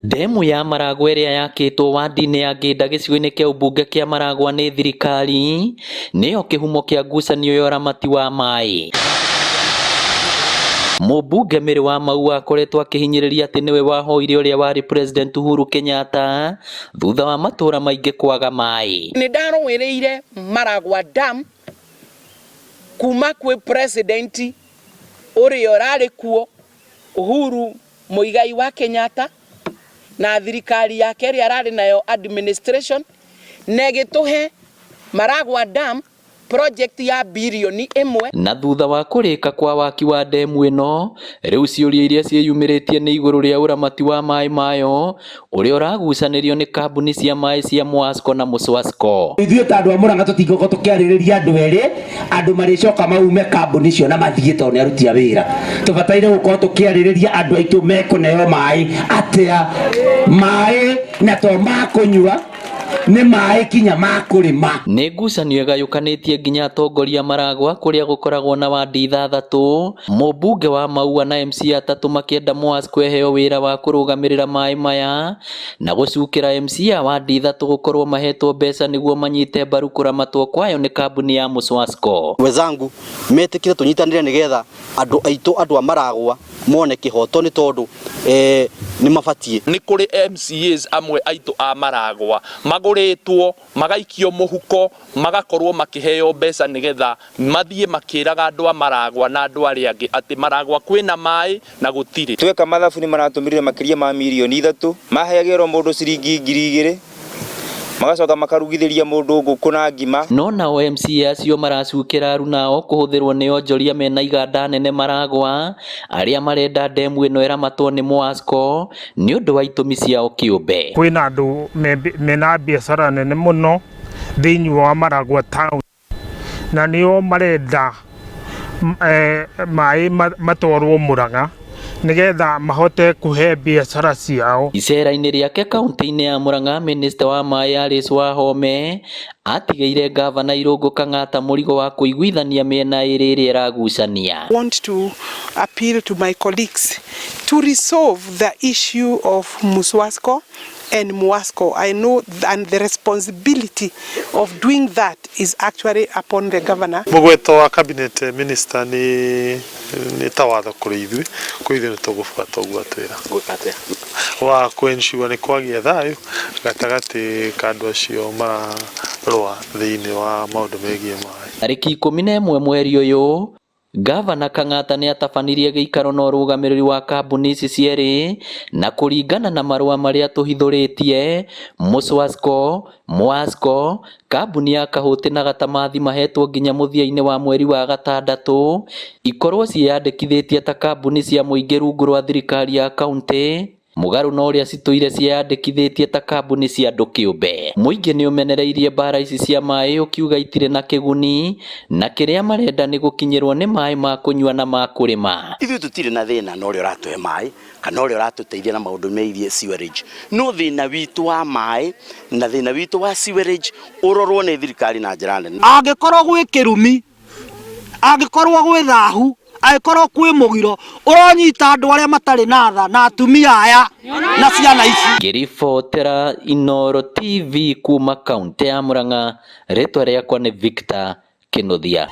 Ndemu ya Maragwa ĩrĩa yakĩtwo wadi-inĩ ya Ngĩnda gĩcigo-inĩ kĩa ũmbunge kĩa Maragwa nĩ thirikari nĩyo kĩhumo kĩa ngucanio ya ũramati wa maĩ. Mũmbunge Mary wa Maua akoretwo akĩhinyĩrĩria atĩ nĩwe wahoire ũrĩa warĩ President Uhuru Kenyatta thutha wa matũra maingĩ kwaga maĩ. Nĩ ndarũĩrĩire Maragwa Dam kuma kwĩ president ũrĩa ũrarĩ kuo Uhuru Muigai wa Kenyatta na thirikari yake ĩrĩa ararĩ nayo administration na ĩgĩtũhe Maragwa Dam project ya birioni ĩmwe. Na thutha wa kũrĩka kwa waki wa ndemu ĩno, rĩu ciũria iria ciĩyumĩrĩtie nĩ igũrũ rĩa ũramati wa maĩ mayo ũrĩa ũragucanĩrio nĩ kambuni cia maĩ cia Mwasco na Mũswasco. Ithuĩ ta andũ a Murang'a tũtingĩkorwo tũkĩarĩrĩria andũ erĩ, andũ marĩcoka maume kambuni icio na mathiĩ tondũ nĩ aruti a wĩra. Tũbataire gũkorwo tũkĩarĩrĩria andũ aitũ mekũneo maĩ atĩa, maĩ na to ma kũnyua, nĩ maĩ kinya ma kũrĩma. Nĩ ngucanio ĩgayũkanĩtie nginya atongoria Maragwa kũrĩa gũkoragwo na wandi ithathatũ, mũmbunge wa Maua na MCA atatũ makĩenda Mwasco ĩheo wĩra wa kũrũgamĩrĩra maĩ maya na gũcukĩra MCA a wandi ithatũ gũkorwo mahetwo mbeca nĩguo manyite mbaru kũramatwo kwayo nĩ kambuni ya Mũswasco. Wenzangu metĩkĩre tũnyitanĩre nĩgetha andũ aitũ andũ a Maragwa mone kĩhoto nĩ tondũ eh, nĩ mabatiĩ. Nĩ kũrĩ MCAs amwe aitũ a Maragwa magũrĩtwo magaikio mũhuko magakorwo makĩheo mbeca nĩgetha mathiĩ makĩraga andũ a Maragwa na andũ arĩa angĩ atĩ Maragwa kwĩna maĩ na gũtirĩ. Tweka mathabu nĩ maratũmĩrire makĩria ma mirioni ithatũ, maheagĩrwo mũndũ ciringi 2000, magacoka makarugithĩria mũndũ ngũkũ na ngima. No nao MCA acio maracukĩra aruna ao kũhũthĩrwo nĩ onjoria mena iganda nene Maragwa arĩa marenda ndemu ĩno ĩramatwo nĩ Mwasco nĩ ũndũ wa itũmi ciao kĩũmbe. Kwĩna andũ mena biacara nene mũno thĩinĩ wa Maragwa town na nĩo marenda maĩ matwarwo Mũrang'a nĩgetha mahote kũhe biacara ciao. Icera-inĩ rĩake kauntĩ-inĩ ya Murang'a, Minista wa maĩ Alice Wahome atigĩire ngavana Irũngũ Kang'ata mũrigo wa kũiguithania mĩena ĩrĩ ĩrĩa ĩragucania. Want to appeal to my colleagues to resolve the issue of Muswasco and Muasco. I know and the responsibility of doing that is actually upon the governor. Mũgweto wa cabinet minister nĩ nĩ ta watho kũrĩ ithuĩ, kwĩ ithuĩ nĩ tũgũbuata ũguo atwĩra. Gwĩka atĩa? Wa kũ ensure nĩ kwagĩa thayũ gatagatĩ ka andũ acio mararũa thĩinĩ wa maũndũ megiĩ maĩ. Tarĩki 11 mweri ũyũ, Ngavana Kang'ata nĩ atabanirie gĩikaro na ũrũgamĩrĩri wa kambuni ici cierĩ na kũringana na marũa marĩa tũhithũrĩtie, Mũswasco, Mwasco, kambuni ya Kahũti na Gatamathi mahetwo nginya mũthia-inĩ wa mweri wa gatandatũ ikorwo ciĩyandĩkithĩtie ta kambuni cia mũingĩ rungu rwa thirikari ya kauntĩ. Mũgarũ na ũrĩa citũire ciĩyandĩkithĩtie ta kambuni cia andũ kĩũmbe. Mũingĩ nĩ ũmenereirie mbara ici cia maĩ ũkiuga itirĩ na kĩguni na kĩrĩa marenda nĩ gũkinyĩrwo nĩ maĩ ma kũnyua na ma kũrĩma. Ithuĩ tũtirĩ na thĩna na ũrĩa ũratũhe maĩ kana ũrĩa ũratũteithia na maũndũ megiĩ sewerage, no thĩna witũ wa maĩ na thĩna witũ wa sewerage ũrorwo nĩ thirikari na njĩra nene. Angĩkorwo gwĩ kĩrumi, angĩkorwo gwĩ thahu, angĩkorwo kwĩ mũgiro, ũronyita andũ arĩa matarĩ na tha na atumia aya na ciana ici. Ngĩribotera Inooro TV kuma kauntĩ ya Murang'a, rĩtwa rĩakwa nĩ Victor Kĩnuthia.